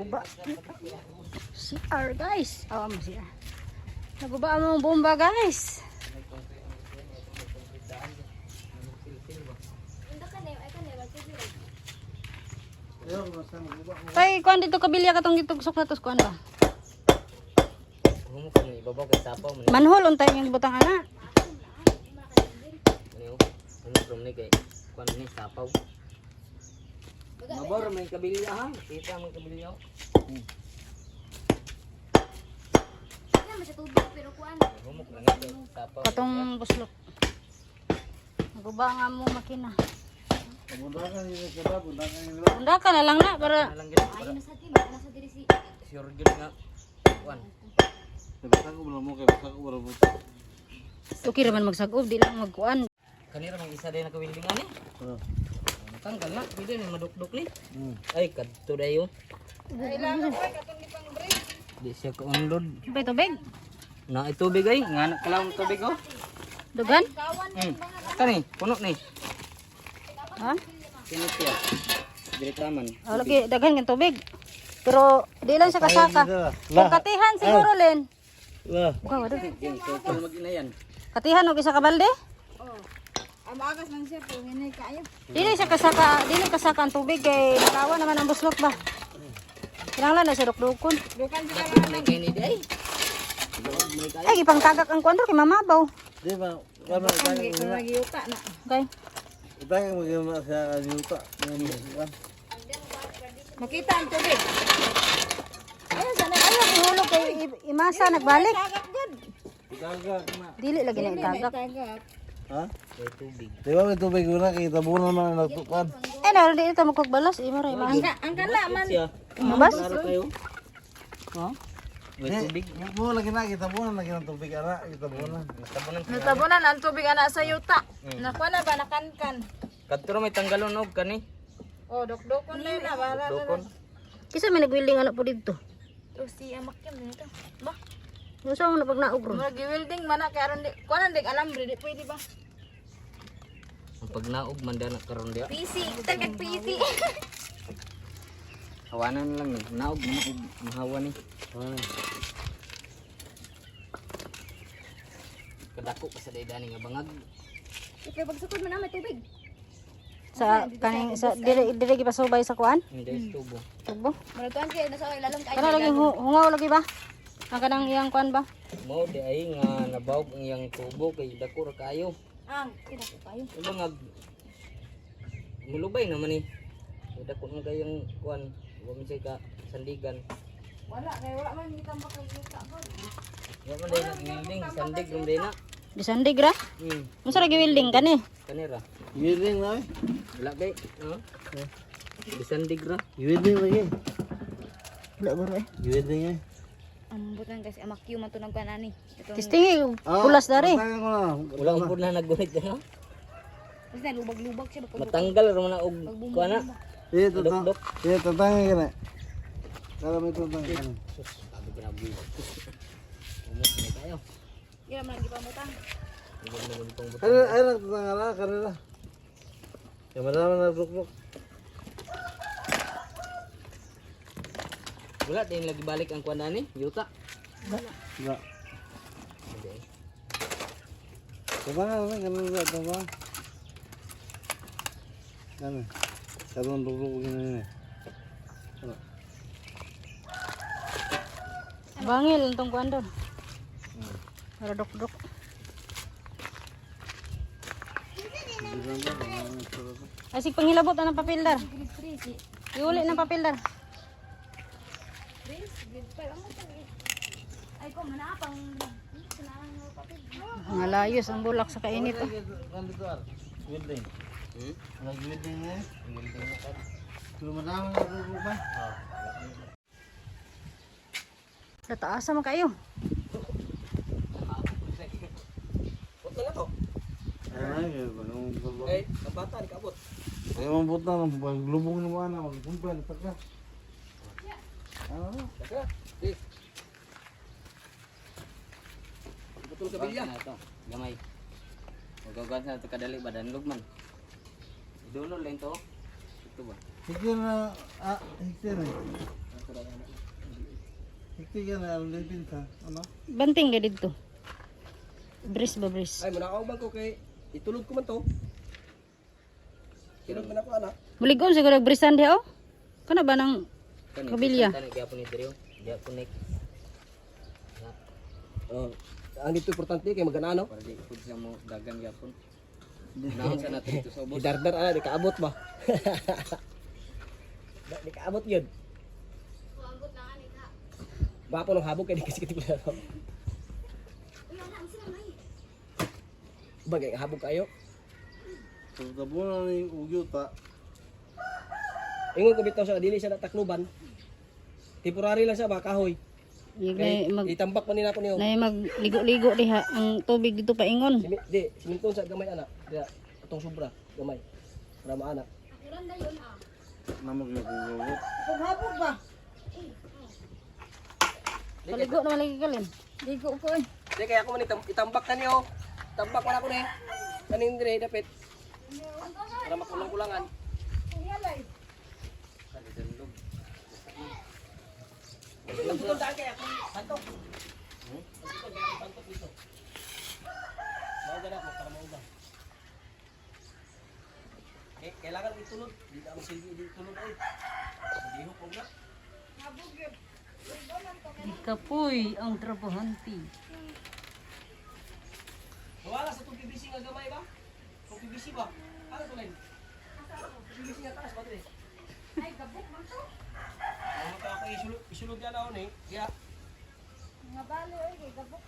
Naguba. CR, guys. Awa mo siya. Naguba ang mga bomba, guys. Tay, kuan dito kabilya katong gitugsok na tos kuan ba? Humo ko ni ibabaw kay sapaw man. Manhole untay yung butang ana. Ano ano from ni kay kuan ni sapaw. Mabaw ra may kabilya ha. Kita man kabilya. Humok na kay sapaw. Katong buslot. Naguba nga mo makina. Bundakan yun sa ba, bundakan yun. Unda ka na lang na para Lang gid. Sure gid nga kuan. Basta ko mo kay basta ko mo. Okay ra man magsagob, di lang magkuan. Kanira mang isa din nakawilding ani. Oh. Matanggal na, pwede ni madukduk ni. Ay kadto dayo. Di siya ka-unload. Bay tubig. Na ay tubig ay, nga na kalawang tubig oh. Dugan? Kani, puno ni. Ha? Sinit siya. Dili taman. Oh, lagi daghan ng tubig. Pero di lang siya kasaka. Kung katihan siguro len. La. Buka wado. Yung sukol mag-ina yan. Katihan og isa ka balde? Amagas lang siya pero hinay kaayo. Dili siya kasaka, dili kasaka ang tubig kay nakawa naman ang buslot ba. Kinahanglan na siya dukdukon. Dukan siya May kay ni di ay. Ay gipangtagak ang kuan kay mamabaw. Di ba? Wala kay kung nagyuta na. Okay. Itang mo gyud sa yuta. Makita ang tubig. Ayun sana Ayaw ihulog kay imasa nagbalik. tagak gud. Itagak na. Dili lagi na itagak. Tagak. Ha? May tubig. Di ba may tubig una kay tabunan man ang nagtukan. Ay na di ito magkugbalas imo ra imahan. Ang kanla man Siya. Mabas? Klaro kayo. Ha? May tubig. Mo lagi na kita tabunan lagi ng tubig ara, kita tabunan. Natabunan. Natabunan ang tubig ana sa yuta. Nakuha na ba nakankan? Kadto ra may tanggalon og kani. Oh, dukdukon na na bara. Dukon. Kisa may nagwilding ano po dito. To si amakyam nito. Ba? Unsa mo na pag naog ron? Murag welding man na kay aron di kuan di alambre di pwede ba? Ang pagnaog man na karon diya. PC, tagak PC. Hawanan lang ni. Naog man og mahawa ni. Kadako pa sa daydani nga bangag. Okay, pagsukod man na may tubig. Sa kaning sa dire dire gipasubay sa kuan? Hindi tubo. Tubo. Murag kay nasa ilalom kay. Kana lagi hungaw lagi ba? Ang kanang iyang kuan ba? Mao di ay nga nabawog ang iyang tubo kay dako ra kayo. Ang kinako kayo. Ang bangag mulubay naman ni. Kay dako man kayong kuan, wa man siya ka sandigan. Wala kay wala man gitambak kay yuta gud. Wa man dai nag-welding, sandig rum dai na. Disandig ra? Unsa ra giwilding kani? Kanira. Welding na eh. Wala kay. Ha? Bisandig ra. Welding lagi. Wala bro eh. Welding eh. Ambutan kasi amakyo man to nagkuan ani. Ito Testingi pulas dari. Tangan ko na. Wala ang na naggunit na. kasi lubag-lubag siya baka Matanggal ra man na og kuan na. Eh, tatang. Dok-dok. Eh, tatangan ka na. Kala may tatangan ka na. Sus, sabi grabe. Umot na tayo. Gira man lagi pamutang. Ibang naman itong buto. Kanila, ay lang tatangan na, kanila. Kaya madama na dukduk. Wala din lagi balik ang kuan ani, yuta. Wala. Hindi. eh. Tatangan na, kanila, tatangan. Ano? Karoon dukduk ko ganun eh. Bangil tong kuan doon. Para dok-dok. Ay sig panghilabot anang papel dar. Iuli ng papel dar. Ay ko man apang Ang alayos ang bulak sa kainit. Oh. Nandito ar. Welding. Hmm? Nag-welding na eh. Welding na kad. Pero madama na dukduk pa. Nataasa man kayo. Buto na to. Ay, ay, bagong bagong. Eh, ang bata di kaabot. Ay, mabot na lang. Paglubong na mga na, magkumpel, pagka. Ano? Daka. Di. Putol ka bilya. Na to. Gamay. Magagawan sa ito kadali ba danlog man. Idulol lang to. Ito ba? Higit na, ah, higit na. Ito ra na. Bantigan na aron din pinta. Ano? Banting ka dito. Bris ba bris? Ay, muna ako ko kay itulog ko man to. Tulog man ako anak. Muligon siguro brisan diha oh. Kana ba nang Kani, Kabilya. Kani gyapon ni diri. Gyapon ni. Oh. Ang dito importante kay magana no. Para di pud siya mo dagan gyapon. Naon sa nato dito sa ubos. Idardar ana di kaabot ba. Di kaabot yun. Bapo ng habog kay di kasi kitip na. Bagay habog kayo. So tabunan na yung ugyuta. Ingon ko bitaw sa dili siya natakluban. Temporary lang siya ba kahoy. Yung Kay nay mag itambak man nila ko niyo. nay magligo-ligo diha ang tubig dito paingon. Simi, di siminton sa gamay ana. Diya atong sobra gamay. Para maana. Namog yung kugugot. Kung habog ba? Paligo naman lagi kalin. Ligo ko eh. Di kaya ako man itambak na niyo. Tambak man ako ni. Kaning dire dapit. Para makulang-kulangan. Mauga na ako para mauga. Eh, kailangan itulog. Di na ang silbi di itulog ay. Magihok og na. Ikapoy ang trabahante. Wala sa itong PVC nga gamay ba? Itong PVC ba? Ano ito line? PVC nga taas ba ito eh? Ay, gabok man to. Mga ka ako isulod, isulod yan ako ni. Kaya, Mga balo eh, kay gabok.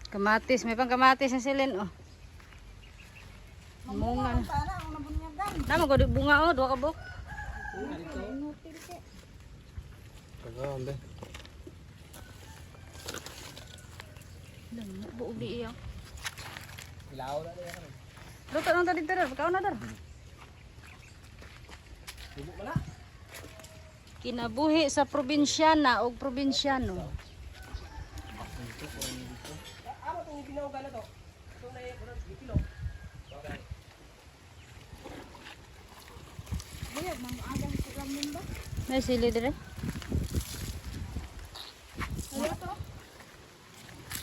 Kamatis, may pang kamatis na silin oh. Munga. Ang sana ang nabunyagan. Namo ko bunga oh, duha ka buok. Inutil ke. Kagawan be. Buog di iya. ilaw na niya kami. Luto nang ta dito dar, pagkaon na dar. Subo mo na. Kinabuhi sa probinsyana og probinsyano. Amo itong binauga na to. Ito na yung kurang kilo. Buyag, mamuagang sila mundo. May sili dire. Ano to?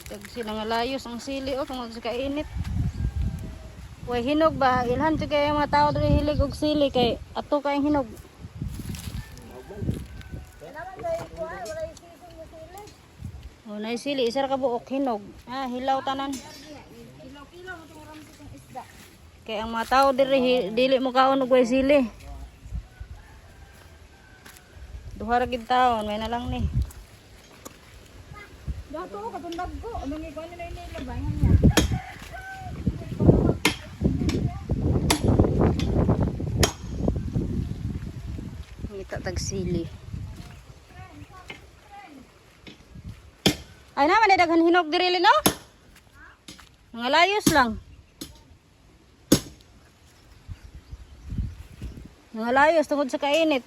Kag sinangalayos ang sili oh tungod sa kainit. Way hinog ba ilhan jud kay ang mga tao diri hilig og sili kay ato kay hinog. Naman dahil ko ay, wala yung season mo sila. Oh, nay sili isa ra ka buok hinog. Ah, hilaw tanan. Kilo-kilo mo itong ramsi itong isda. Kay ang mga tao diri dili mo kaon og way sili. Duha ra gid taon, may na lang ni. Dato ko, katundag ko. Anong ikaw nila inilabay? Niya. Ngita tag sili. Ay naman ay daghan hinog diri no? Mga layos lang. Mga layos tungod sa kainit.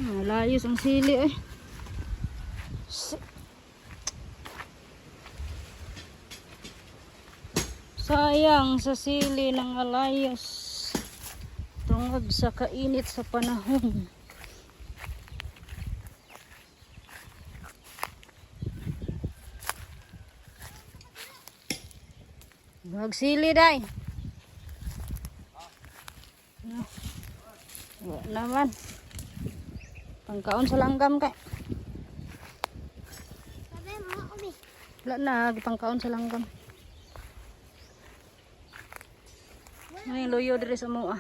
Mga layos ang sili eh. Sayang sa sili ng alayos tungod sa kainit sa panahon. Magsili day. No. Wa naman. Pangkaon sa langgam kay. Wala na, pangkaon sa langgam. May luyo diri sa mua.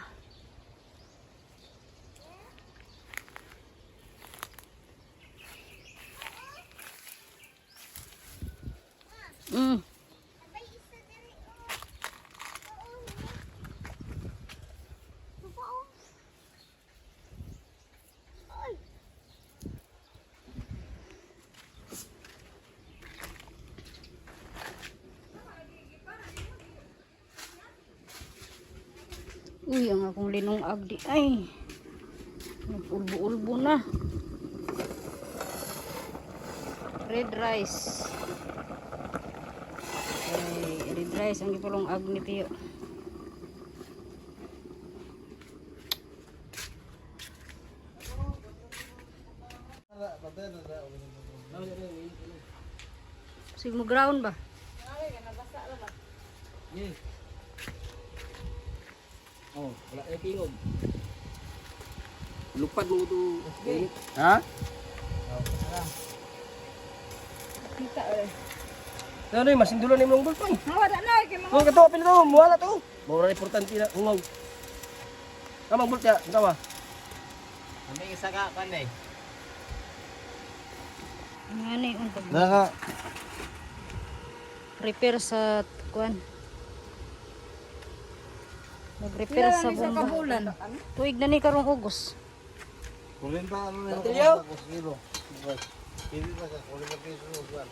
Uy, ang akong linungag di ay. Nag-ulbo-ulbo na. Red rice. Ay, red rice ang gipulong ag ni Tiyo. Sig mo ground ba? Yeah. Oh, wala na tingog. Lupad mo to. Ha? Kita eh. Ano yung masindulan ni mong bulto. Wala na kay mga Oh, kato pila to, muwala to. Mura importante na hungaw. Kamang bolt ya, tawa. Kami isa ka kan eh. Ano ni unta? Naka. Repair sa kuan. Nag-repair sa bomba. kabulan. Tuig na ni karong August. Kulinta ano na Martilyo? kilo. Bukas. Pili na ka, 40 piso usan.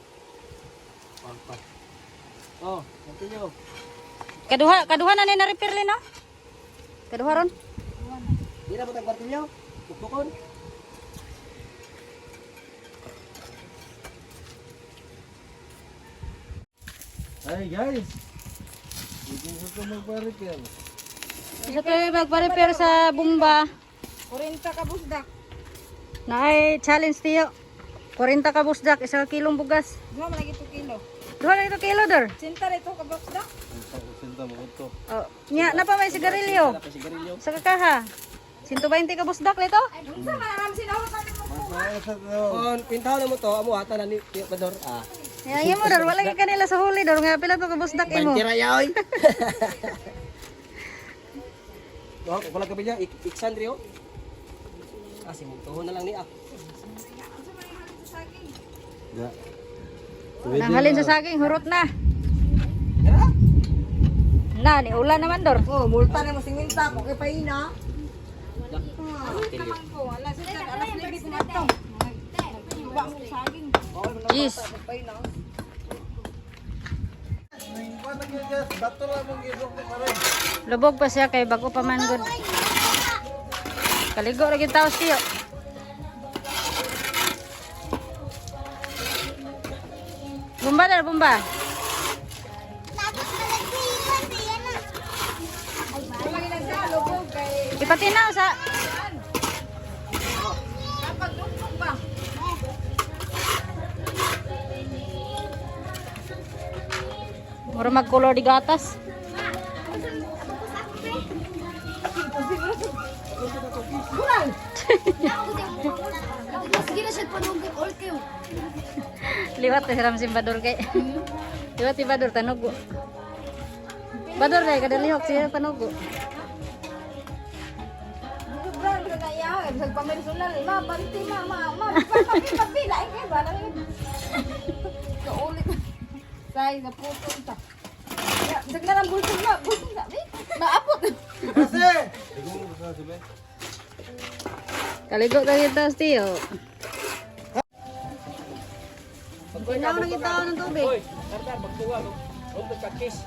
Pagpa. Oh, martilyo. Kaduha, kaduha na ni na repair li no? Kaduha ron? Di na butang martilyo. Pukpukon. Ay guys. Hindi ko ito magpa-repair. Isa kayo magpa-repair sa bomba. 40 ka busdak. Naay challenge tiyo. 40 ka busdak, isa ka kilong bugas. Duha man lagi 2 kilo. Duha na ito kilo dor. 80 ra ito ka busdak. Sinta mo ito. Oh, nya na pa may sigarilyo. Wala pa sigarilyo. Sa kakaha. 120 ka busdak nito. Unsa man aram sinahot na mo kuha? Oh, pintaw na mo to, amo ata na ni Tiyo Bador. Ah. Ya mo dor, wala ka kanila sa huli dor nga pila to ka busdak imo. 20 ra yaoy. Oh, wala ka bilya, iksan rio. Ah, simintuhon na lang ni ah. Ya. Nanghalin sa saging, hurot na. Na, ni ulan naman dor. Oh, multa na mo singinta ko kay paina. Ko wala sila alas 9 ko mato. Wa mo saging. Yes. Paina. Bato lang mong isok ko pa rin. Lubog pa siya kay bago pa man gud. Kaligo ra gyud taos tiyo. Bumba dor, bumba. Wala gid sa lubog kay Ipatinaw sa kapag dugtong ba. Mura magkolor di gatas. Sige na siya panugod all kayo. Liwat na siram si Bador kay. Liwat si Bador tanugo. Bador dai kada lihok siya panugo. Brand ko na iya, bisag pamersonal, ma banti ma ma ma papi papi lain kay ba na. Kaulit. Say na putol ta. Ya, bisag na lang bultong ma, bultong ta. Eh, maapot. Kasi! Ikaw mo sa sabi. Kaligo ka kita tiyo. Tinaw na kita ng tubig. Hoy, tardar magtuwa no. Huwag ka kiss.